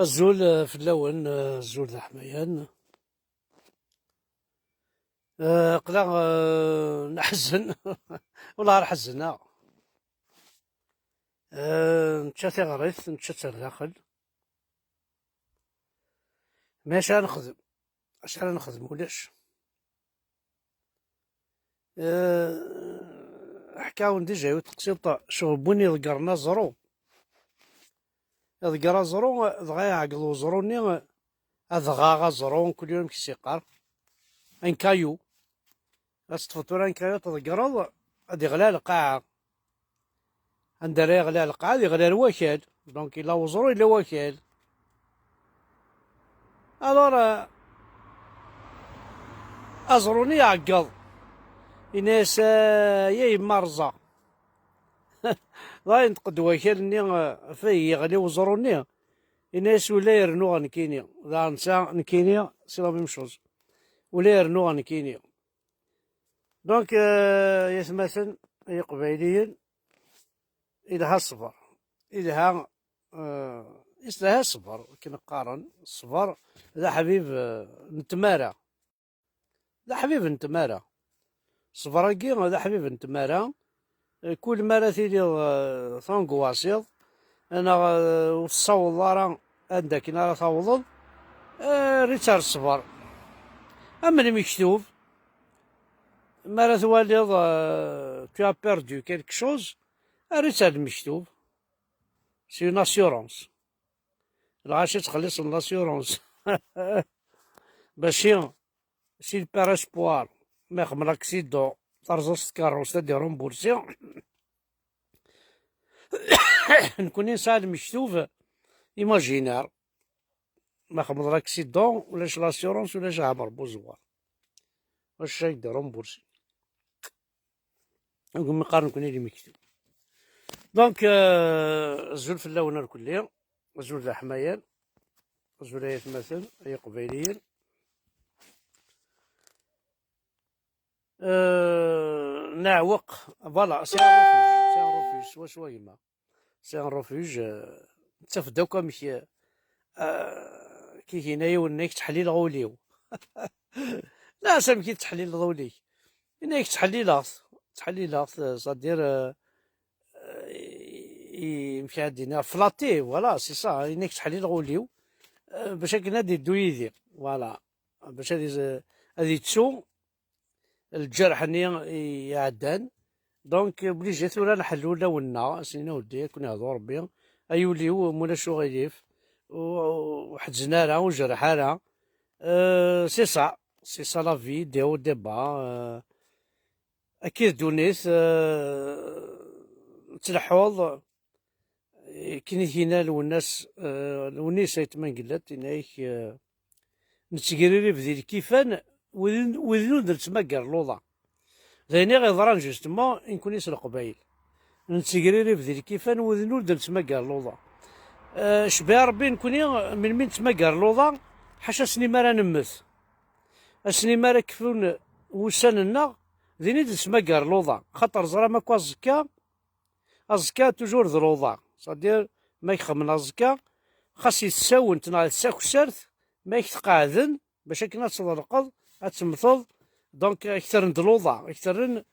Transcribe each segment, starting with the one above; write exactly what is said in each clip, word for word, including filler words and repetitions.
Azul, eh, fell-awen, eh, azul d aḥmayan. Eh, aql-aɣ, eh, neḥzen. Wellah ar ḥezneɣ. Eh, nečča tiɣrit, nečča-tt ar daxel. Mais acu ara nexdem? Acu ara nexdem? Ulac. Eh, ḥkawen déjà yiwet teqsiṭ, cɣel n win iḍeggren aẓru. Iḍegger aẓru, dɣa iɛeggeḍ uẓru-nni, adɣaɣ aẓru, kul yiwen amek i s-yeqqar, un caillou. Ad teṭṭfeḍ tura un caillou, tḍeggreḍ, ad iɣli ar lqaɛa. Anda ara yeɣli ar lqaɛa, ad iɣli ar wakal. Donc, yella uẓru, yella wakal. Alors, euh, aẓru-nni iɛeggeḍ. Yenna-yas, "Ay, a yemma rẓa." Dɣa yenṭeq-d wakal-nni, euh, fay yeɣli uẓru-nni. Yenna-yas, "Ula yernu ɣer nekkini." Daɣen netta, nekkini, c'est la même chose. "Ula yernu ɣer nekkini." Donc, euh, yatmaten, ay iqbayliyen, ilha ṣṣber. Ilha, euh, ilha ṣṣber, akken qqaren. Ṣṣber d aḥbib, euh, n tmara. D aḥbib n tmara. Ṣṣber-agi d aḥbib n tmara. Kul mi ara tiliḍ, eh, tanguwasiḍ, neɣ, eh, ur tessawḍeḍ ara anda akken ara tawḍeḍ, eh, err-itt ar ṣṣber. Am lmektub, mi ara twaliḍ, eh, tu as perdu quelque chose, err-itt ar lmektub. C'est une assurance. Lɣaci ttxelliṣen l'assurance. Baci, si le père espoir, ma yexdem l'accident, terẓa-s tkeṛṛust ad d-irumbursi. Nekkni nesɛa lmektub imaginaire. Ma xedmeḍ l'accident, ulac l'assurance, ulac ɛmer buẓewwer. Wacu ay d-rumbursi? Deg mi qqaren nekkni lmektub. Donc, euh, azul fell-awen irkelli, azul d aḥmayan, azul ay atmaten, ay iqbayliyen. Euh, neɛweq, voilà, c'est un refuge, c'est un refuge, swaswa gma. C'est un refuge, euh, nettaf-d akk amek, euh, euh, kigina yiwen, yenna-k ttḥellileɣ ul-iw. La, s amek i tettḥellileḍ ul-ik? Yenna-k ttḥellileɣ-t, ttḥellileɣ-t, euh, c'est-à-dire, euh, euh, i, i, amek ad d-iniɣ, flatté, voilà, c'est ça, yenna-k ttḥellileɣ ul-iw, euh, bac akken ad iddu yid-i, voilà, bac ad iz-, ad ittu lǧerḥ-nni iɛeddan. Donc, obligé tura nḥellu ulawen-nneɣ, as-nini, "Weddi, ad ken-ihdu Rebbi, ay ul-iw, ma ulac uɣilif, ur, ur ḥezzin ara, ur jerreḥ ara." Euh, c'est ça, c'est ça la vie, des hauts, des bas. Euh, akka i d ddunit, euh, tleḥḥuḍ, akken i t-yenna Lwennas, eh, Lwennas Ayt Mengellat, yenna-ak, eh, "Nettegririeb di lkifan, wid, wid ur d-nettmagar luḍa." D ayen i ɣ-yeḍran, justement, i nekkni s Leqbayel. Nettegririeb di lkifan, wid ur d-nettmagar luḍa. Eh, cbiha Rebbi, nekkni, melmi nettmagar luḍa, ḥaca asmi ara nemmet. Asmi ara kfun wussan-nneɣ, din i d-nettmagar luḍa. Xaṭer ẓram akk aẓekka, aẓekka toujours d luḍa. C'est-à-dire, ma ixemmen aẓekka, xas yessawent neɣ d takessart, ma ak-tqeɛden, bac akken ad tḍelqeḍ, ad temmteḍ, donc, ak-terren d luḍa, ak-terren,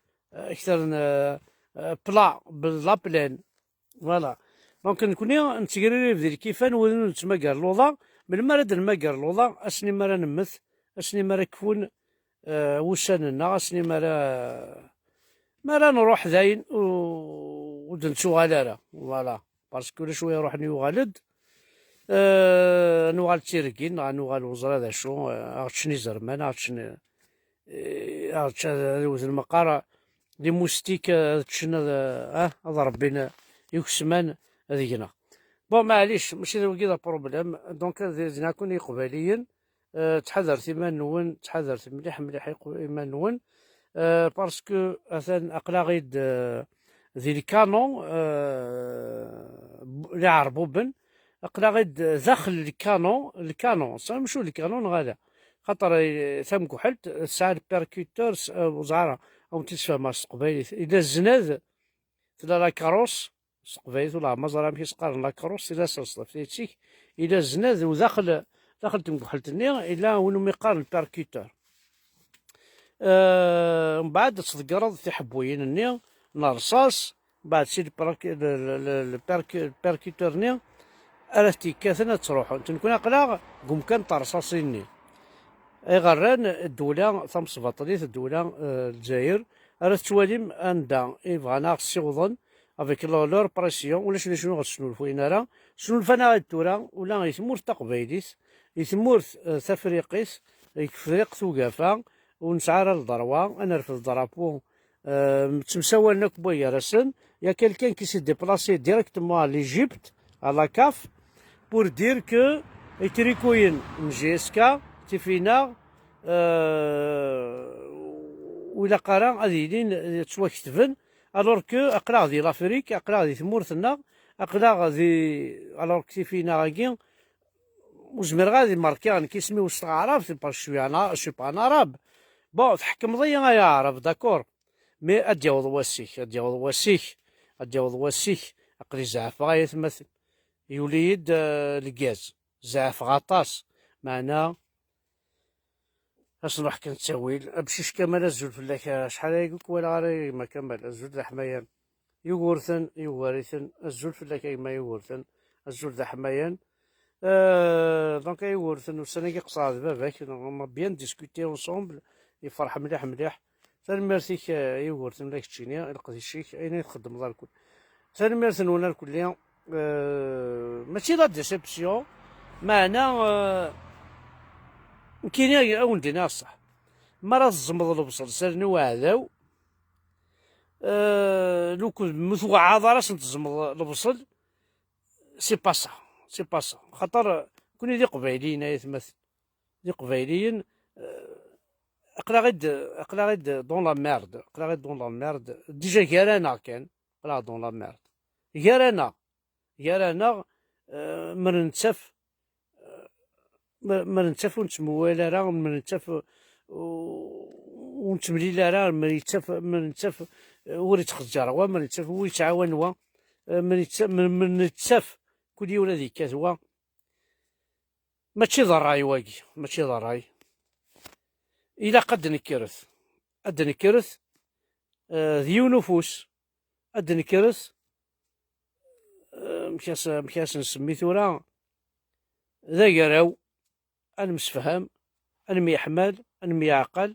ak-terren, euh, euh, plat, b-, la plaine. Voilà. Donc, nekkni nettegririeb di lkifan, wid ur nettmagar luḍa, melmi ara d-nmagar luḍa, asmi ara nemmet, asmi ara kfun, euh, wussan-nneɣ, asmi ara, mi ara nruḥ dayen, u-, ur d-nettuɣal ara. Voilà. Parce que ulac wa iruḥen yuɣal-d, euh, nuɣal d tirgin, neɣ nuɣal uẓra d acu, euh, aɣ-ččen izerman, aɣ-ččen, euh, aɣ-ččen, ad wten meqqar, les moustiques, euh, ad ččen, ad, ah, ad rebbin, euh, ikesman ad gneɣ. Bon, maɛlic, mačči d wagi d aproblème. Donc, ad d-nakun Iqbayliyen, euh, ttḥadaret iman-nwen, ttḥadaret mliḥ, mliḥ iqu-, iman-nwen, euh, parce que atan aql-aɣ-id, euh, di lkanon, euh, b-, Iɛerbuben, aql-aɣ-id daxel lkanon, lkanon, ça, mačči lkanon neɣ ala, xaṭer, euh, tamguḥelt tesɛa le percuteur, s-, euh, ur ẓriɣ ara, ad wen-t-id-sfehmeɣ s teqbaylit, yella zznad, tella la carosse, s teqbaylit, ula ma ẓriɣ amek i s-qqaren, la crosse, ila s rrṣaf, tayet-ik, ila znad, u daxel, daxel n tmegḥelt-nni, ila win umi qqaren percuteur. Eh, mbeɛd ad tḍeggreḍ tiḥebbuyin-nni n rrṣaṣ, mbeɛd si le percu-, le, le, le, le percu-, le percuteur-nni ara t-yekkaten ad ttruḥunt. Nekkni aql-aɣ deg umkan n terṣaṣin-nni. Ayɣer rran ddula tamesbaṭlit, ddula, eh, Lezzayer, ara tettwalim anda i bɣan ad ɣ-ssiwḍen avec leur, leur pression, ulac d acu ur ɣ-tesnulfuyen ara. Snulfan-aɣ-id tura ula i tmurt taqbaylit, i tmurt, eh, tafriqit, i Afriqiṭ ugafa, ur nesɛi ara lderwa ad nerfed drapeau, eh, ttemsawalen akk wway gar-asen. Il y a quelqu'un qui s'est déplacé directement à l'Égypte, à la CAF, pour dire que itrikuyen n J S K, tifinaɣ, eh, ur ilaq ara ad ilin ttwaketben, alors que aql-aɣ di l'Afrique, aql-aɣ di tmurt-nneɣ, aql-aɣ di, alors que tifinaɣ-agi, ur zmireɣ ad imerkiɣ nekk isem-iw s taɛrabt, parce que je suis un a-, je suis pas un arabe. Bon, tḥekmeḍ-iyi ay aɛrab, d'accord. Mais ad d-yaweḍ wass-ik, ad d-yaweḍ wass-ik, ad d-yaweḍ wass-ik. Aql-i zeɛfeɣ ay atmaten. Yuli-yi-d, eh, lgaz. Zeɛfeɣ aṭas. Meɛna, ad s-nruḥ kan ttawil. Amcic Kamal, azul fell-ak. Acḥal ayagi ur k-walaɣ ara, a gma Kamal. Azul d aḥmayan. Yugurten, yugar-iten. Azul fell-ak a gma Yugurten. Azul d aḥmayan. Euh, donc a Yugurten, ussan-agi qeṣṣreɣ d baba-k, on a bien discuté ensemble. Yefreḥ mliḥ mliḥ. Tanemmirt-ik, euh, a Yugurten, la keččini, i leqdic-ik, ayen i txeddmeḍ ar kul. Tanemmirt-nwen ar kulli. Euh, mačči la déception, meɛna, euh, nekkini a wen-d-iniɣ ṣṣeḥ. Mi ara teẓẓmeḍ lebṣel s allen n uɛdaw, euh, lukud ur tewɛaḍ ara sen-teẓẓmeḍ lebṣel, c'est pas ça, c'est pas ça. Xaṭer, euh, kuni d iqbayliyen, ay atmaten. D iqbayliyen, euh, aql-aɣ-id, aql-aɣ-id dans la merde, aql-aɣ-id dans la merde. Déjà gar-aneɣ kan, aql-aɣ dans la merde. Gar-aneɣ, gar-aneɣ, euh, mer nettaf, euh, mer, mer nettaf ur nettemwawal ara, mer nettaf, uh, ur nettemlil ara, mer yettaf, mer nettaf, uh, ur yettxeǧǧer wa, mer nettaf ur yettɛawan wa, uh, mer yettaf, mer, mer nettaf kul yiwen ad yekkat wa. Mačči d ṛṛay wagi, mačči d ṛṛay. Ilaq ad d-nekkret, ad d-nekkret, uh, d yiwen ufus, ad d-nekkret, eh, amek as-, amek as-nsemmi tura, d agraw, ad nemsefham, ad nemyeḥmal, ad nemyeɛqal,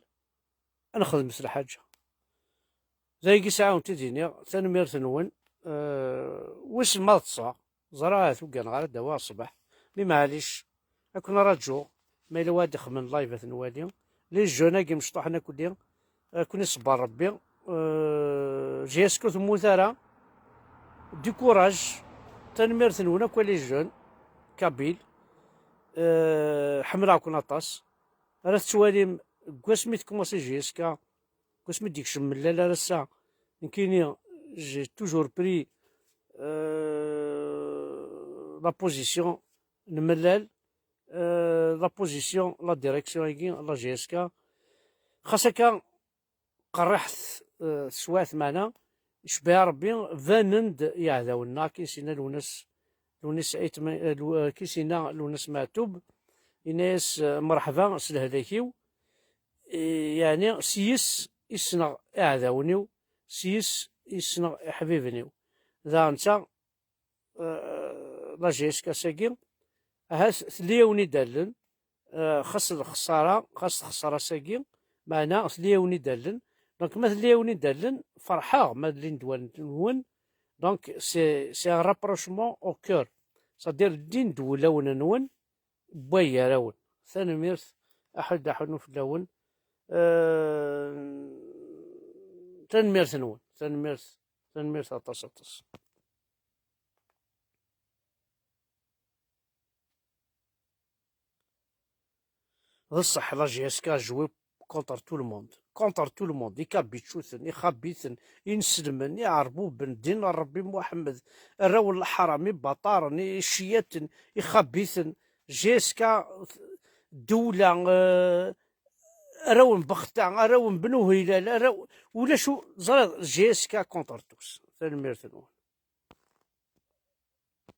ad nexdem s lḥaǧa. D ayagi sɛiɣ ad wen-t-id-iniɣ, tanemmirt-nwen, eh, wissen ma ḍḍseɣ, ẓriɣ ahat ur gganeɣ ara ad d-awiɣ ṣṣbeḥ, mi maɛlic, ad ken-raǧuɣ, ma yella wa ad ixemmen live ad t-nwali. Les jeunes-agi mecṭuḥen akk-nni, ad ken-iṣebber Rebbi. Euh, J S K ur temmut ara. Du courage. Tanemmirt-nwen akk a les jeunes kabyles. Euh, ḥemmleɣ-ken aṭas. Ara tettwalim deg wasmi tekumaṣi J S K, deg wasmi d-yekcem Mellal ar ass-a, nekkini, j'ai toujours pris, euh, la position n Mellal, euh, la position, la direction-agi, la J S K. Xas akka, qerriḥet, euh, teswiɛt, meɛna, icebbeɛ Rebbi, banen-d yiɛdawen-nneɣ, akken s-yenna Lwennas, Lwennas Ayt Ma-, euh, Lw-, euh, akken s-yenna Lwennas Meɛtub, yenna-yas, euh, mreḥba s lehlak-iw, eh, yeɛni s yis i ssneɣ iɛdawen-iw, s yis i ssneɣ iḥbiben-iw. Daɣen ta, eh, la J S K ass-agi, ahat tella yawen idallen, eh, xas lexsara, xas texsara ass-agi, meɛna tella yawen idallen. Donc, ma tella yawen idallen, ferḥeɣ ma llin-d wallen-nwen. Donc, c'est, c'est un rapprochement au cœur. C'est-à-dire, llin-d wulawen-nwen, wway gar-awen. Tanemmirt, aḥud aḥunnu fell-awen. Eh, tanemmirt-nwen. Tanemmirt, tanemmirt aṭas, aṭas. D ṣṣeḥ, la J S K a joué contre tout le monde. Contre tout le monde. Ikabičuten, ixabiten, inselmen, iɛerbuben, ddin n Ṛebbi Muḥemmed, arraw n leḥram, ibaṭaren, iciyaten, ixabiten, J S K, ddewla, eh, arraw n Bexta, arraw n Bnu Hilal, arraw, ulac u-, ẓriɣ, J S K contre tous. Tanemmirt-nwen.